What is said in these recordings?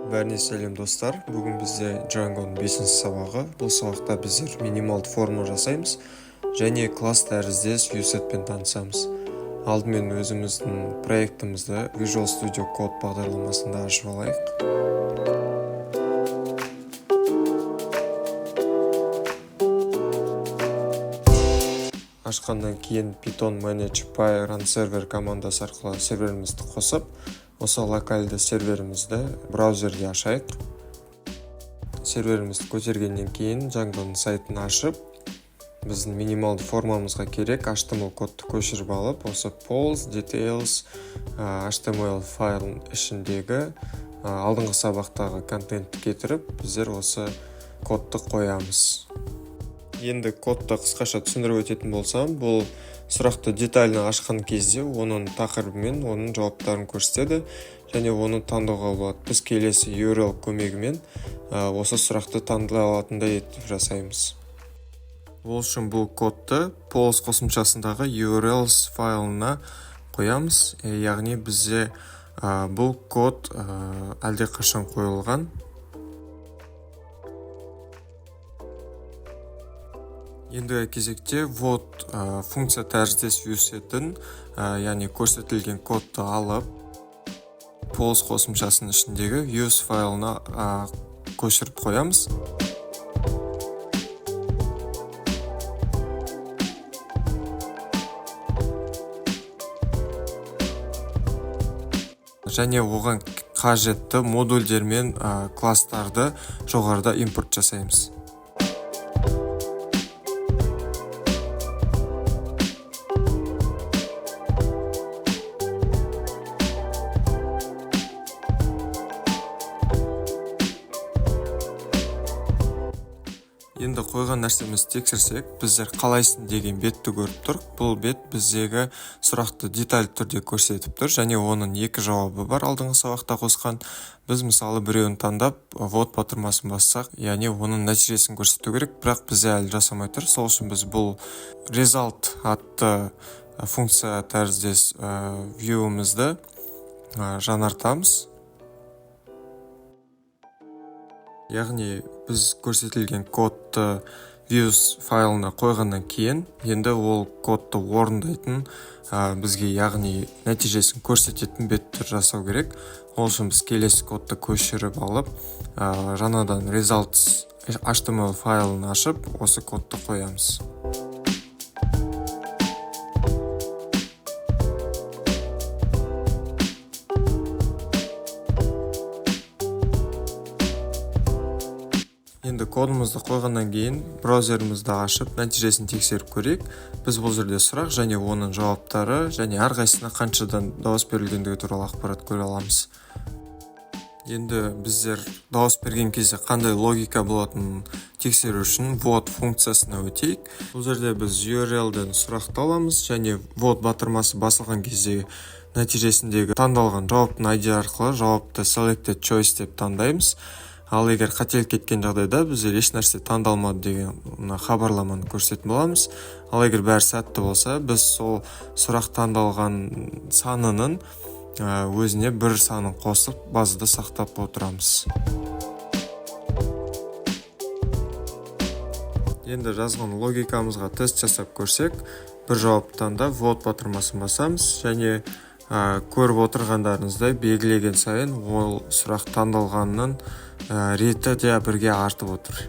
Бәріне сәлем, достар! Бүгін бізде Django'ның бесінші сабағы. Бұл сабақта біздер минималды форма жасаймыз және класс тәріздес viewset-пен танысамыз. Алдымен өзіміздің проектімізді Visual Studio Code бағдарламасында ашып алайық. Ашқаннан кейін python manage.py runserver командасы арқылы серверімізді қосып, осы локальды серверімізді браузерде ашайық. Серверімізді көтергеннен кейін Django'ның сайтын ашып, біздің минималды формамызға керек HTML кодты көшіріп алып, осы polls details HTML файлының ішіндегі алдыңғы сабақтағы контентті кетіріп, біздер осы кодты қоямыз. Енді кодты қысқаша түсіндіріп өтетін болсам, бұл сұрақты детально ашқан кезде оның тақырыбы мен оның жауаптарын көрсетеді және оны таңдауға болады. Біз келесі URL көмегімен осы сұрақты таңдай алатындай етіп жасаймыз. Ол үшін бұл кодты polls қосымшасындағы URLs файлына қоямыз. Яғни бізде бұл код әлдеқашан қойылған. Ендігі кезекте vote функция тәріздес viewset-ін, яғни көрсетілген кодты алып, polls қосымшасының ішіндегі views файлына көшіріп қоямыз. Және оған қажетті модульдер мен класстарды жоғарыда импорт жасаймыз. Енді қойған нәрсемізді тексерсек, біздер «Қалайсың» деген бетті көріп тұрық. Бұл бет біздегі сұрақты деталь түрде көрсетіп тұр және оның екі жауабы бар, алдыңғы сабақта қосқан. Біз, мысалы, біреуін таңдап, vote батырмасын бассақ, яғни оның нәтижесін көрсету керек, бірақ бізде әлі жасамай тұр. Сол үшін біз бұл result атты функция тәріздес view'імізді жаңартамыз. Яғни біз көрсетілген кодты views файлына қойғаннан кейін, енді ол кодты орындайтын бізге, яғни нәтижесін көрсететін беттер жасау керек. Ол үшін біз келесі кодты көшіріп алып, жаңадан results HTML файлын ашып, осы кодты қоямыз. Енді кодымызды қойғаннан кейін браузерімізді ашып, нәтижесін тексеріп көрейік. Біз бұл жерде сұрақ және оның жауаптары және әрқайсысына қаншадан дауыс берілгендігі туралы ақпарат көре аламыз. Енді біздер дауыс берген кезде қандай логика болатынын тексеру үшін vote функциясына өтейік. Бұл жерде біз URL-ден сұрақты аламыз және vote батырмасы басылған кезде нәтижесіндегі таңдалған жауаптың ID арқылы жауапты selected choice деп таңдаймыз. Ал егер қателік кеткен жағдайда, біздер ешнәрсе таңдалмады деген мына хабарламаны көрсететін боламыз. Ал егер бәрі сәтті болса, біз сол сұрақ таңдалған санының өзіне бір санын қосып, базада сақтап отырамыз. Енді жазған логикамызға тест жасап көрсек, бір жауапты таңдап, vote батырмасын басамыз және көріп отырғандарыңыздай, белгілеген сайын ол сұрақ таңдалғанның реті де бірге артып отыр.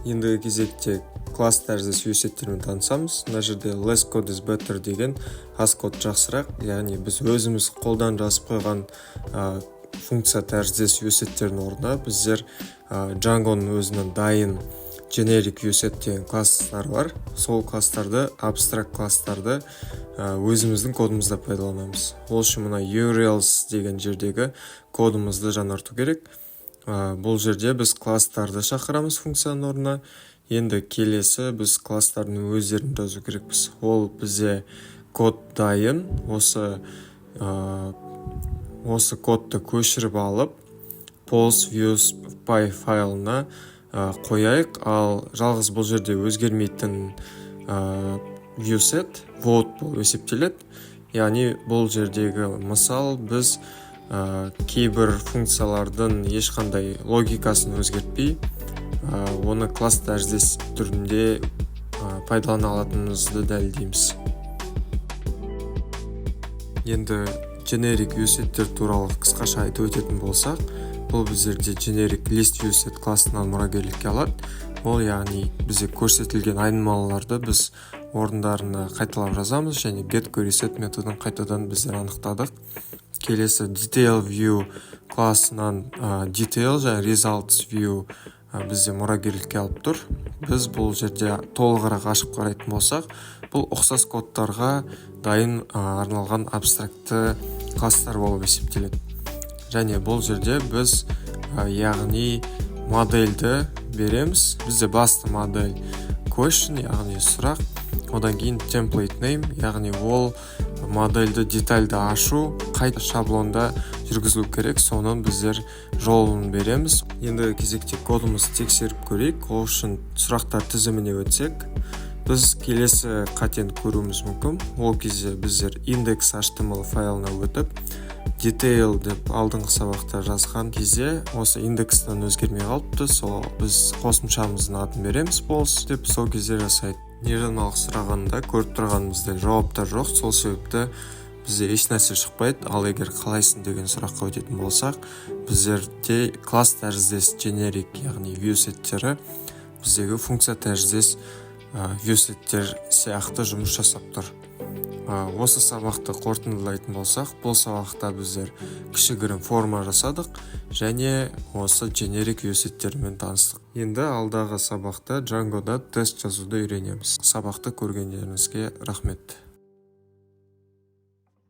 Ендігі кезекте класс тәріздес viewset-термен танысамыз. Мына жерде less code is better деген, аз код жақсырақ, яғни біз өзіміз қолдан жазып қойған функция тәріздес viewset-тердің орнына біздер Django'ның өзінің дайын generic viewset деген класстар бар. Сол класстарды, abstract класстарды өзіміздің кодымызда пайдаланамыз. Ол үшін мына urls деген жердегі кодымызды жаңарту керек. Бұл жерде біз класстарды шақырамыз функцияның орнына. Енді келесі біз класстардың өздерін жазу керекпіз. Ол бізде код дайын. Осы кодты көшіріп алып, polls views py файлына қояйық. Ал жалғыз бұл жерде өзгермейтін viewset vote болып есептеледі. Яғни бұл жердегі мысал, біз Кейбір функциялардың ешқандай логикасын өзгертпей, оны класс тәріздес түрінде пайдалана алатынымызды дәлелдейміз. Енді generic viewset туралы қысқаша айтып өтетін болсақ, бұл біздерде generic list viewset классынан мұрагерлікке алады. Ол, яғни, бізде көрсетілген айнымалыларды біз орындарына қайталап жазамыз және get query методын қайтадан біздер анықтадық. Келесі detail view классынан detail және results view бізде мұрагерлікке алып тұр. Біз бұл жерде толығырақ ашып қарайтын болсақ, бұл ұқсас кодтарға дайын арналған абстрактты класстар болып есептеледі. Және бұл жерде біз яғни модельді береміз. Бізде басты модель question, яғни сұрақ, одан кейін template name, яғни ол модельді детальді ашу қай шаблонда жүргізілу керек, соның біздер жолын береміз. Енді кезекте кодымызды тексеріп көрейік. Ол үшін сұрақтар тізіміне өтсек, біз келесі қатені көруіміз мүмкін. Ол кезде біздер index html файлына өтіп, detail деп алдыңғы сабақта жазған кезде осы индекстен өзгермей қалыпты. Сол біз қосымшамыздың атын береміз polls деп, сол кезде жасайды. Не жаңалық сұрағанда, көріп тұрғанымыздай, жауаптар жоқ, сол себепті бізде ешнәрсе шықпайды. Ал егер «Қалайсың?» деген сұраққа өтетін болсақ, біздерде класс тәріздес generic, яғни viewset біздегі функция тәріздес viewset сияқты жұмыс жасап тұр. Осы сабақты қорытындылайтын болсақ, бұл сабақта біздер кішігірім форма жасадық және осы generic viewsetтермен таныстық. Енді алдағы сабақта Django'да тест жазуды үйренеміз. Сабақты көргендеріңізге рахмет.